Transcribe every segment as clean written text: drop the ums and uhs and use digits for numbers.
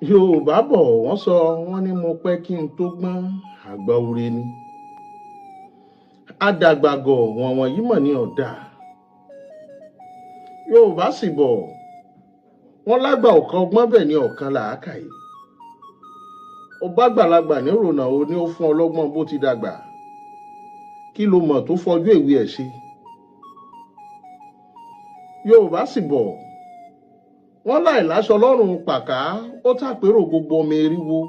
Yorùbá bọ̀, wọ́n sọ, wọ́n ní mo pẹ́ kí n tó gbọ́n, àgbà oore ni. Adàgbàgọ̀ wọ̀n wọ̀nyí mọ̀ ní ọ̀dà. Yorùbá sì bọ̀, wọ́n lágbà ọ̀kan ọgbọ́n bẹ̀ ní ọ̀kan làákàyè. Ó bá gbàlagbà ní rònà, ó ní ó fún ọlọ́gbọ́n bó ti dàgbà. Kí ló mọ̀ tó fọjú èwe ẹ̀ ṣe? Yorùbá sì bọ̀, wọ́n láì láṣọ lọ́rùn pàká, ó tàpérò gbogbo ọmọ eriwo.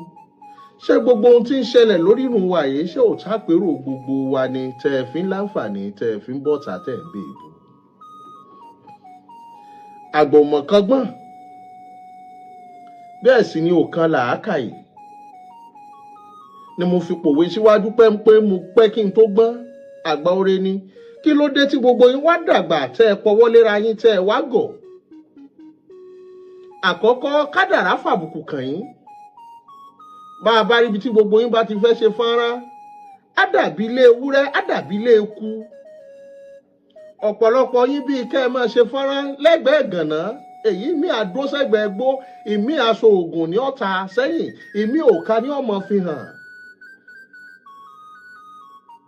Ṣé gbogbo ohun tí ń ṣẹlẹ̀ lórí ìrùn wa yìí, ṣé ò tàpérò gbogbo wa ni tẹ́ ẹ fi ń láǹfààní, tẹ́ ẹ fi ń bọ̀tà, tẹ́ ẹ ń bèèbù? Àgbọ̀mọ̀ kan gbọ́n, bẹ́ẹ̀ sì ni òkan làákàyè. Ni mo fi pòwe síwájú pé mo pẹ́ kí n tó gbọ́n, àgbà oore ni. Kí ló dé tí gbogbo yín wá dàgbà, tẹ́ ẹ pọwọ́ léra yín, tẹ́ ẹ wá gọ̀? Àkọ́kọ́, kádàrá fàbùkù kàn yín. Bá a bá ríbi tí gbogbo yín bá ti fẹ́ ṣe fọ́nrán, á dàbí ilé ewúrẹ́, á dàbí ilé eku. Ọ̀pọ̀lọpọ̀ yín, bíi kẹ́ ẹ máa ṣe fọ́nrán lẹ́gbẹ̀ẹ́ gànà, èyí mi àdósẹ́gbẹ̀ẹ́ gbó, ìmí aṣọ ògùn ní ọ̀tá sẹ́yìn, ìmí òka ní ọmọ fi hàn.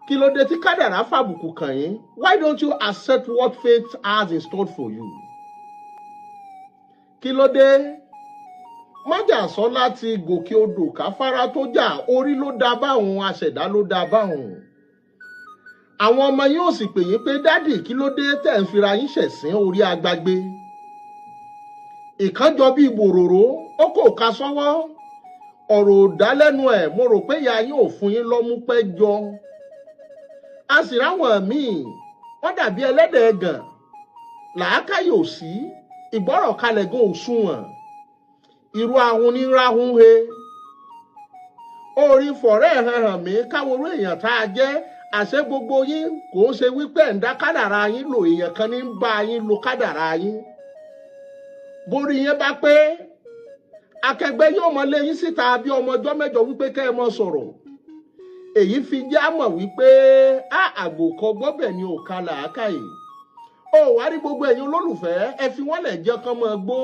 Kí ló dé tí kádàrá fàbùkù kàn yín? Why don't you accept what fate has in store for you? Kí ló dé? Májàsọ́lá ti gòkè odò káfárá tó jà, orí ló dá báwọn, aṣẹ̀dá ló dá báwọn. Àwọn ọmọ yín ò sì pè yín pé, "Daddy, kí ló dé tẹ̀ ń fira yín ṣẹ̀sín orí agbágbé?" Ìkànjọ bíi bòròró, ó kò ká sọ́wọ́, ọ̀rọ̀ ò dá lẹ́nu ẹ̀. Mo rò pé ìyá yín ò fún yín lọ́mú pẹ́ jọ. A sì ráwọn míì, wọ́n dàbí ẹlẹ́dẹ̀ ẹ̀gàn, làákàyè ò sí, ìgbọ́rọ̀ kalẹ̀ gan ò sunwọ̀n. Irú ahun ní ráhùn he. Orí fọ̀rẹ́ ẹ̀ hàn hàn mí káwọn orú èèyàn tá a jẹ́. Àṣẹ gbogbo yín kò ń ṣe wípé ẹ̀ ń dá kádàrá yín lò, èèyàn kan ní ń bá yín lo kádàrá yín. Borí yẹn bá pé akẹgbẹ́ yóò mọ lé yín síta bí ọmọ ọjọ́ 8 wípé kẹ́ ẹ mọ sọ̀rọ̀. Èyí fi já mọ̀ wípé a àgbò kan gbọ́bẹ̀ ni òka làákàyè. Ó wá rí gbogbo ẹ̀yin olólùfẹ́, ẹ fi wọ́n lẹ̀ jẹ́ kán mọ́ gbó.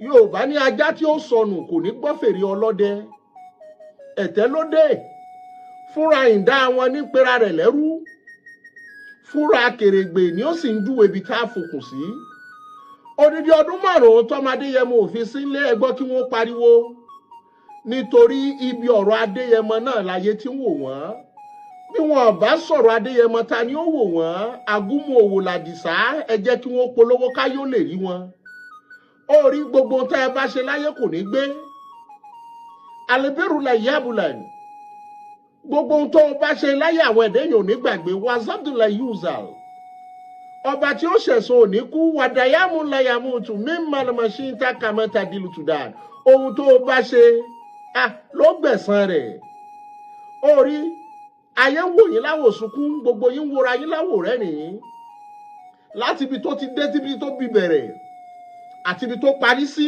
Yorùbá ní ajá tí ó sọnù kò ní gbọ́ fèrè ọlọ́dẹ. Ẹ̀tẹ́ ló dé fúnra ìdá wọn ní pera rẹ̀ lẹ́rú, fúnra kèrègbè ni ó sì ń júwe ibi tá a fòkùn sí. Odidi ọdún 5 tọ́mọ Adéyẹmọ òfin sílé ẹgbọ́ kí wọ́n pariwo, nítorí ibi ọ̀rọ̀ Adéyẹmọ náà láyé tí ń wò wọ́n. Bí wọn bá sọ̀rọ̀ Adéyẹmọ, ta ni ó wò wọ́n? Agúnmu òwò làdìsá, ẹ jẹ́ kí wọ́n polówó káyó lè rí wọn. Ó rí gbogbo tá ẹ bá ṣe láyé kò ní gbé alẹ́bẹ̀rù la yábùlà. Gbogbo ohun tó o bá ṣe láyé, àwọn ẹ̀dẹ́ yìí ò ní gbàgbé. Wazabdula yuzal, ọba tí ó ṣẹ̀sùn ò ní kú. Wàdàyàmú layamu tù mí malamaṣí ta kàmẹ́ta dìlù tùdàn. Ohun tó o bá ṣe ló gbẹ̀san rẹ̀. Ó rí ayé ń wò yín láwò sunkún, gbogbo yín ń wora yín láwò rẹ́rìn-ín. Láti ibi tó ti dé tíbi tó bí bẹ̀rẹ̀ àti ibi tó parí sí,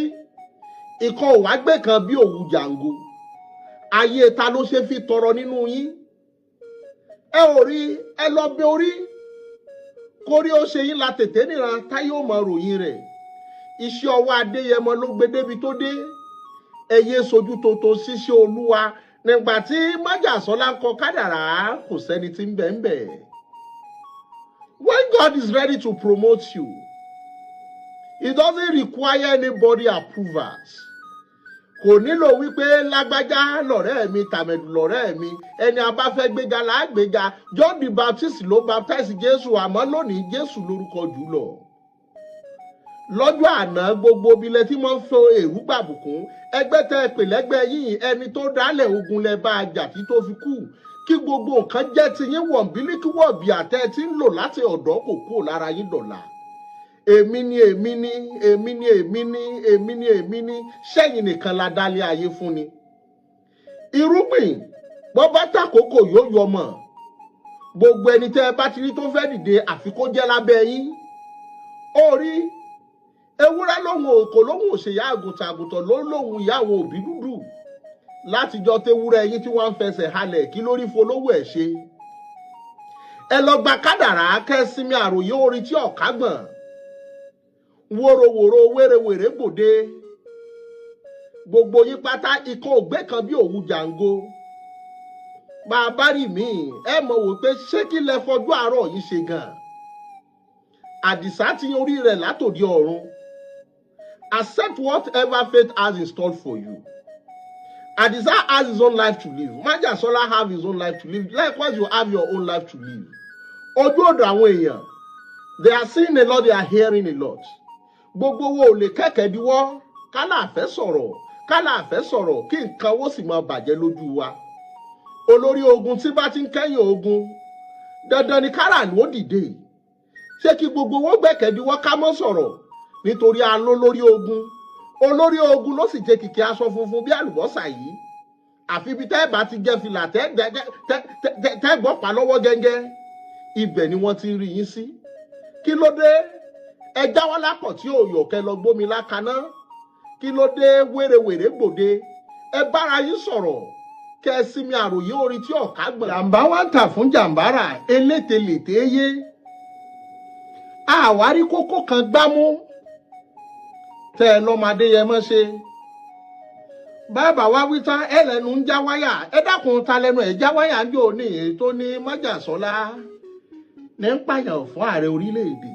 ikọ̀ òwá gbé kan bí òwú jàǹgó. Ayé ta ló ṣe fi tọrọ nínú yín? Ẹ ò rí, ẹ lọ bẹ orí kórí ó ṣe yín la tètè níran táyé ò mọ ròyìn rẹ̀. Iṣẹ́ ọwọ́ Adéyẹmọ ló gbé débi tó dé. Ẹyẹ sojú toto ṣíṣe Olúwa. Nígbà tí Májàsọ́lá ń kọ kádàrá, kò sẹ́ni tí ń bẹ̀ ń bẹ̀. When God is ready to promote you, it doesn't require anybody approvals. Kò nílò wípé lágbájá lọ̀rẹ́ mi, tàmẹ̀dù lọ̀rẹ́ mi. Ẹni a bá fẹ́ gbéga là á gbéga. John the Baptist ló baptize Jésù, àmọ́ lónìí Jésù lórúkọ jù lọ. Lọ́jọ́ àná, gbogbo ibilẹ̀ tí wọ́n ń fọ èrú gbàbùkún. Ẹgbẹ́ tẹ́ ẹ pè lẹ́gbẹ́ yìí, ẹni tó dálẹ̀ ogun lẹ bá a jà tí tó fi kú. Kí gbogbo nǹkan jẹ́ tiyín, wọ̀nbílíkì wọ̀bì àtẹ tí ń lò láti ọ̀dọ́ kò kúrò lára yín dọ̀la. Èmi ni, èmi ni, èmi ni, èmi ni, èmi ni, èmi ni. Sẹ́yìn nìkan la dálé ayé fún ni. Irúgbìn bọ́ bá tàkókò yóò yọ mọ̀. Gbogbo ẹni tẹ́ ẹ bá ti rí tó fẹ́ dìde, àfi kó jẹ́ lábẹ́ yín. Ó rí ewúrẹ́ lóhùn òkò lóhùn òṣèyá àgùntàn, àgùntàn ló lóhùn ìyá àwọn òbí dúdú. Látijọ́ tewúrẹ́ yín tí wọ́n ń fẹsẹ̀ halẹ̀, kí lórí folówó ẹ̀ ṣe? Ẹ lọ gba kádàrá kẹ́sìmí àròyé orin tí ọ̀ká gbọ̀n wòrowòro wérewère gbòde. Gbogbo yín pátá, ikọ̀ ògbé kan bí òwú jàǹgo. Bá a bá rí míì, ẹ mọ̀ wò pé ṣé kí lẹ fọjú àárọ̀ yìí ṣe gan-an. Àdìsá ti yan orí rẹ̀ látòdì ọ̀run. Accept whatever fate has in store for you. Àdìsá has his own life to live. Májàsọ́lá have his own life to live. Likewise, you have your own life to live. Ojú ọ̀dọ̀ àwọn èèyàn, they are seeing a lot, they are hearing a lot. Gbogbo wo ò lè kẹ́kẹ̀ẹ́ diwọ́ kálá àfẹ́ sọ̀rọ̀, kálá àfẹ́ sọ̀rọ̀, kí nǹkan ó sì máa bàjẹ́ lójú wa. Olórí ogun tí bá ti ń kẹ́yìn ogun, dandan ni káràlú ó dìde. Ṣé kí gbogbo owó gbẹ̀kẹ́díwọ́ ká mọ́ sọ̀rọ̀ nítorí aló lórí ogun? Olórí ogun ló sì jẹ́ kìkì aṣọ funfun bí àlùbọ́sà yìí, àfi ibi tẹ́ ẹ bá ti jẹ́ fìlà tẹ́ gbọ́ pa lọ́wọ́ gẹ́gẹ́, ibẹ̀ ni wọ́n ti rí yín sí. Kí ló dé? Ẹ jáwọ́ lápọ̀ tí ò yọ̀, kẹ́ lọ gbómi lákaná. Kí ló dé? Wérewère gbòde, ẹ bára yín sọ̀rọ̀, kẹ́ ẹ sinmi àròyé orin tí ọ̀ká gbọ̀n. Jàǹbá wá ń tà fún jàǹbára elételèté yé àwárí kókó kan gbámú tẹ́ ẹ lọ́mọdé yẹ mọ́ ṣe. Bàbá wa wí tán, ẹ lẹ́nu ń já wáyà. Ẹ dákun, ta lẹ́nu ẹ̀ já wáyà ń jò ní èyí tó ní májàsọ́lá ní ń pààyàn fún ààrẹ orílẹ̀-èdè?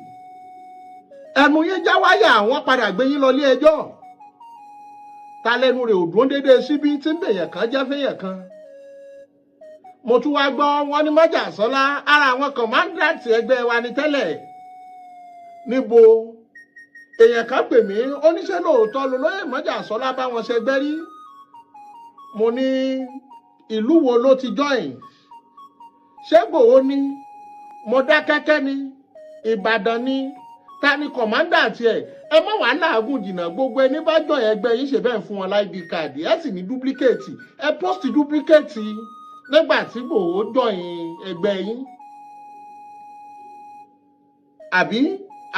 Ẹnu yín já wáyà, wọ́n padà gbé yín lọ ilé ẹjọ́. Ta lẹ́nu rẹ̀ ò dún déédéé síbí tí ń bèèyàn kan jẹ́ fẹ́yàn kan? Mo tún wá gbọ́ wọn ní májàsọ́lá ara àwọn commandant ẹgbẹ́ wa ní tẹ́lẹ̀. Níbo? Èèyàn kan pè mí, oníṣẹ́ lóòótọ́ lolóyè májàsọ́lá bá wọn ṣẹgbẹ́ rí. Mo ní ìlú wo ló ti join? Ṣé Gbòho ni? Mọdákẹ́kẹ́ ni? Ìbàdàn ni? Ta ni commander tiẹ̀? Ẹ má wàá làágùn jìnnà. Gbogbo ẹni bá join ẹgbẹ́ yín, ṣe bẹ́ẹ̀ fún wọn ID card, ẹ sì ní duplicate, ẹ post duplicate nígbà tí Gbòho join ẹgbẹ́ yín.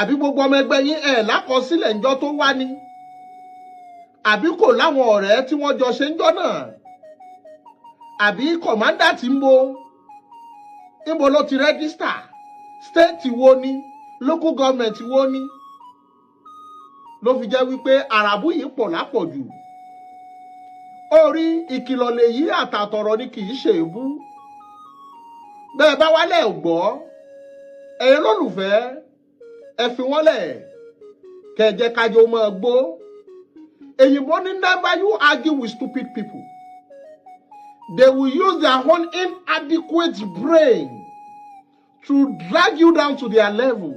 Àbí gbogbo ọmọ ẹgbẹ́ yín ẹ̀ lákọsílẹ̀ ńjọ́ tó wá ni? Àbí kò láwọn ọ̀rẹ́ tí wọ́n jọ ṣe ń jọ́ náà? Àbí commander tí ń bo níbo ló ti register? State wo ni? Local government wo ni? Ló fi jẹ́ wípé àràbù yìí pọ̀ lápọ̀jù. Orí ìkìlọ̀ lèyí, àtàtọ̀rọ̀ ni, kì í ṣe èébú. Bẹ́ẹ̀ bá wálẹ̀ gbọ́, ẹ̀yin lólùfẹ́, ẹ fi wọ́n lẹ̀ kẹ̀jẹ̀ kájọ máa gbó. Èyìnbó ní, "Never you argue with stupid people. They will use their own inadequate brain to drag you down to their level."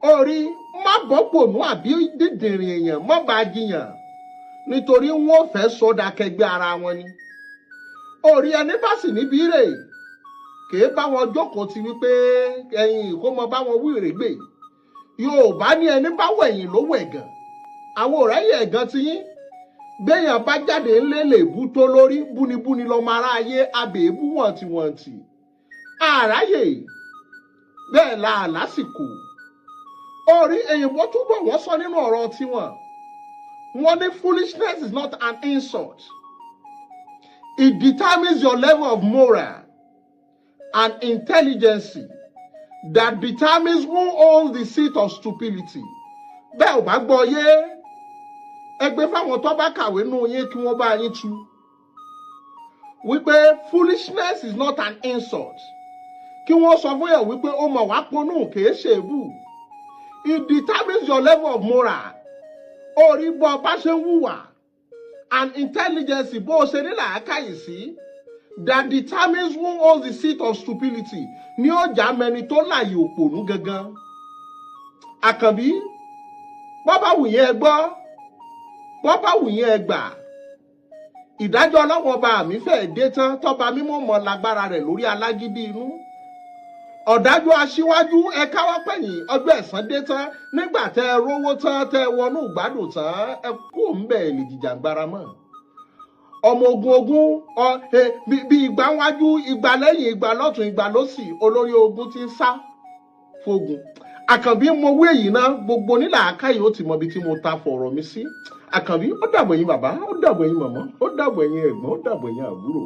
Orí má bọ́ pònú àbí dídìrín èèyàn, má bàa jiyàn, nítorí wọ́n fẹ́ sọ́dà kẹgbẹ́ ara wọn ni. Orí ẹni bá sì níbi rè kèé bá wọn jókòó ti wípé ẹ̀yin kó mọ bá wọn wí règbè. Yorùbá ní ẹni bá wẹ̀yìn ló wẹ̀gàn. Àwọn ọ̀rẹ́ yẹ̀ ẹ̀gàn ti yín. Béèyàn bá jáde ńlé lè bú tó lórí búnibúni lọmọ aráyé abèébú wọ̀ntìwọ̀ntì àráyè bẹ́ẹ̀ la lásìkò. Orí èyìnbó túbọ̀ wọ́n sọ nínú ọ̀rọ̀ tiwọn, wọ́n ní, "Foolishness is not an insult. It determines your level of moral and intelligence that determines who owns the seat of stupidity." Bẹ́ẹ̀ ò bá gbọ́ yé, ẹgbẹ́ fáwọn tó bá kàwé nù yín kí wọ́n bá yín tú wípé foolishness is not an insult. Kí wọ́n sọ fún yàn wípé ó mọ̀ wá ponú kìí ṣe èébú. It determines your level of moral, orí bọ́ bá ṣe ń hùwà, and intelligence, bó o ṣe ní làákàyè sí, that determines who owns the seat of stupidity, ní ọjà mẹni tó láàyè òpònú gangan. Àkànbí, bọ́ bá wù yẹn ẹ gbọ́, bọ́ bá wù yẹn ẹ gbà, ìdájọ́ ọlọ́wọ́n ọba mi fẹ́ẹ́ dé tán, tọ́ba mímọ́ mọ́ lágbára rẹ̀ lórí alágídí inú ọ̀dájú aṣíwájú. Ẹ káwọ́ pẹ̀yìn, ọjọ́ ẹ̀san dé tán. Nígbà tẹ́ ẹ rówó tán, tẹ́ ẹ wọnú ìgbádùn tán, ẹ kú òǹbẹ̀ lè jìjàgbara mọ́. Ọmọ ogun ogun bí ìgbà wájú, ìgbà lẹ́yìn, ìgbà lọ́tún, ìgbà lọ́sì, olórí ogun ti ń sá fogun. Àkànbí, mo wí èyí náà, gbogbo onílàákàyè ó ti mọ ibi tí mo ta fọ̀rọ̀ mi sí. Àkànbí, ó dàbọ̀. Yín bàbá, ó dàbọ̀. Yín màmá, ó dàbọ̀. Yín ẹ̀gbọ́n, ó dàbọ̀. Yín àbúrò.